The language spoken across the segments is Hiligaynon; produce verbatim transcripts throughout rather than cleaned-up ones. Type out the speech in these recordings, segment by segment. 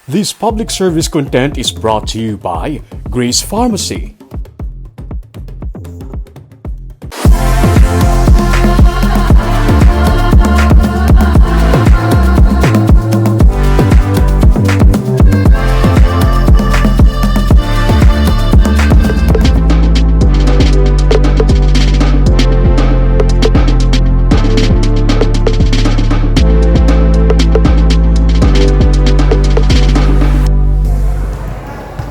This public service content is brought to you by Grace Pharmacy.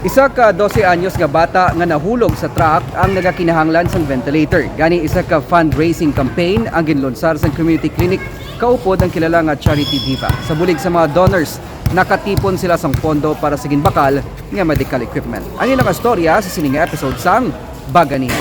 Isa ka dose anyos nga bata nga nahulog sa truck ang nagakinahanglan sang ventilator. Gani, isa ka fundraising campaign ang ginlunsar sang community clinic kaupod ang kilala nga charity diva. Sa bulig sa mga donors, nakatipon sila sang pondo para sa ginbakal nga medical equipment. Ang ilang istorya sa sini nga episode sang Baganihan.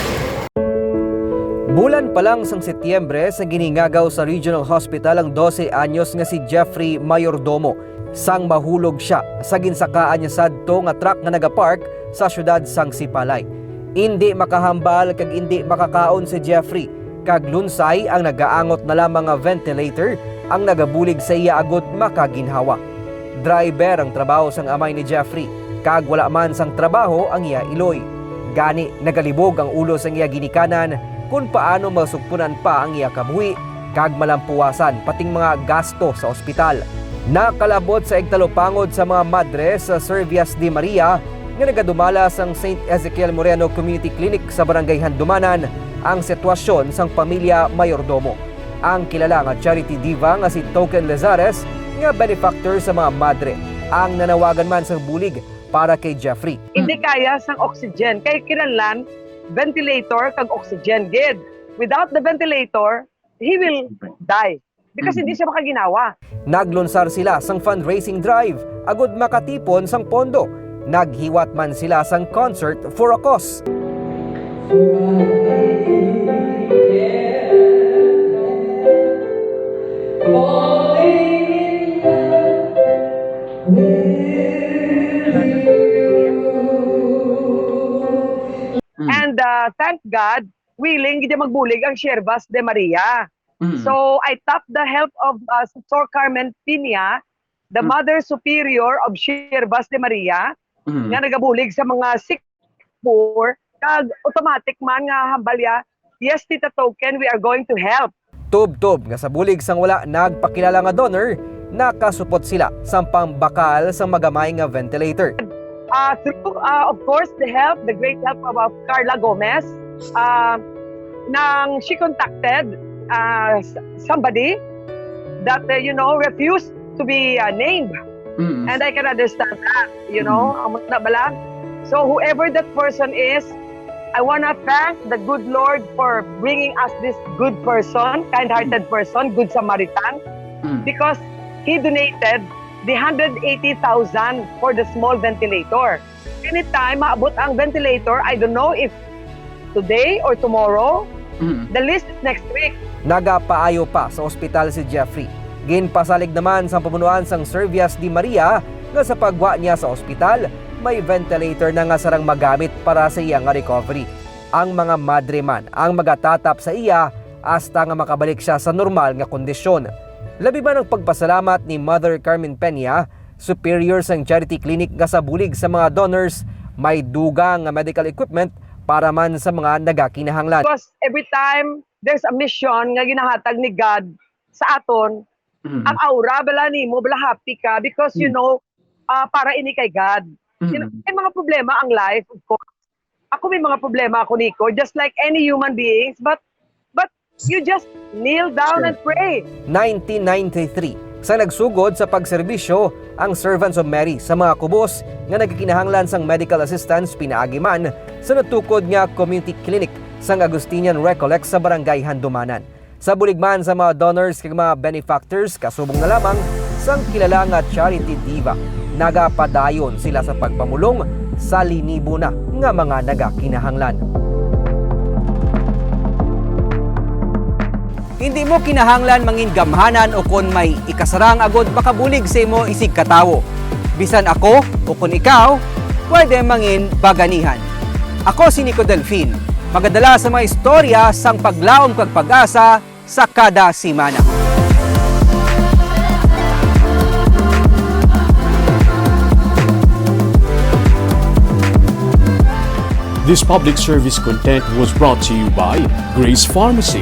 Bulan pa lang sang Setyembre sa giningagaw sa Regional Hospital ang dose anyos nga si Jeffrey Mayordomo sang mahulog sia sa ginsakaan niya sadto nga truck nga nagapark sa siyudad sang Sipalay. Indi makahambal kag indi makakaon si Jeffrey, kag lunsay ang nagaangot na lamang nga ventilator ang nagabulig sa iya agud makaginhawa. Driver ang trabaho sang amay ni Jeffrey, kag wala man sang trabaho ang iya iloy. Gani, nagalibog ang ulo sang iya ginikanan kon paano masugpunan pa ang iya kabuhi kag malampuwasan pating mga gasto sa ospital. Nakalabot sa igtalupangod sa mga madre sa Servias de Maria nga nagadumala sang Saint Ezekiel Moreno Community Clinic sa Barangay Handumanan ang sitwasyon sang pamilya Mayordomo. Ang kilala nga charity diva nga si Token Lezares nga benefactor sa mga madre ang nanawagan man sang bulig para kay Jeffrey. Hindi kaya sang oxygen. Kay kinahanglan ventilator kag oxygen gid. Without the ventilator, he will die. Because hindi siya makaginawa. Naglunsar sila sang fundraising drive agud makatipon sang pondo. Naghiwat man sila sang concert for a cause. Mm. And, uh, thank God, willing gid magbulig ang Siervas de Maria. Mm. So, I tap the help of, uh, Sister Carmen Piña, the Mm. Mother Superior of Siervas de Maria, Mm. nga nagabulig sa mga sick, poor, kag automatic man nga hambal niya, "Yes, Tita Token, we are going to help." Tubtob nga sa bulig sang wala nagpakilala nga donor, nakasupot sila sang pangbakal sang magamay nga ventilator. Uh, through, uh, of course, the help, the great help of, of Carla Gomez, uh, nang she contacted, uh, s-, somebody that, uh, you know, refused to be, uh, named. Mm. And I can understand that, you know, Mm. amo na bala. So whoever that person is, I wanna thank the good Lord for bringing us this good person, kind-hearted Mm. person, good Samaritan, Mm. because he donated the hundred eighty thousand for the small ventilator. Anytime maabot ang ventilator, I don't know if today or tomorrow, Mm. the list is next week. Nagapaayo pa sa ospital si Jeffrey. Ginpasalig naman sang pamunuan sang Servias de Maria nga sa pagwa niya sa ospital, may ventilator na nga sarang magamit para sa iya nga recovery. Ang mga madre man ang magatatap sa iya hasta nga makabalik sia sa normal nga kondisyon. Labi man ang pagpasalamat ni Mother Carmen Peña, superior sang charity clinic nga sa bulig sa mga donors, may dugang nga medical equipment para man sa mga nagakinahanglan. Because every time there's a mission nga ginahatag ni God sa aton, Mm. ang aura bala nimo, bala happy ka because you Mm. know, ah, para ini kay God. Mm. You know, may mga problema ang life, of course. Ako may mga problema ako, Nico, just like any human beings, but, but you just kneel down Sure. and pray. Nineteen ninety-three, sa nagsugod sa pagserbisyo ang Servants of Mary sa mga kubos nga nagakinahanglan sang medical assistance pinaagi man sa natukod nga community clinic sang Agustinian Recollect sa Barangay Handumanan. Sa bulig man sa mga donors kag mga benefactors, kasubong na lamang sang kilala nga charity diva, nagapadayon sila sa pagpamulong sa linibo na nga mga nagakinahanglan. Hindi mo kinahanglan mangin gamhanan ukon may ikasarang agod makabulig sa imo isig ka tawo. Bisan ako ukon ikaw, pwede mangin baganihan. Ako si Nico Delfin, magadala sa mga istorya sang paglaom kag pag-asa sa kada semana. This public service content was brought to you by Grace Pharmacy.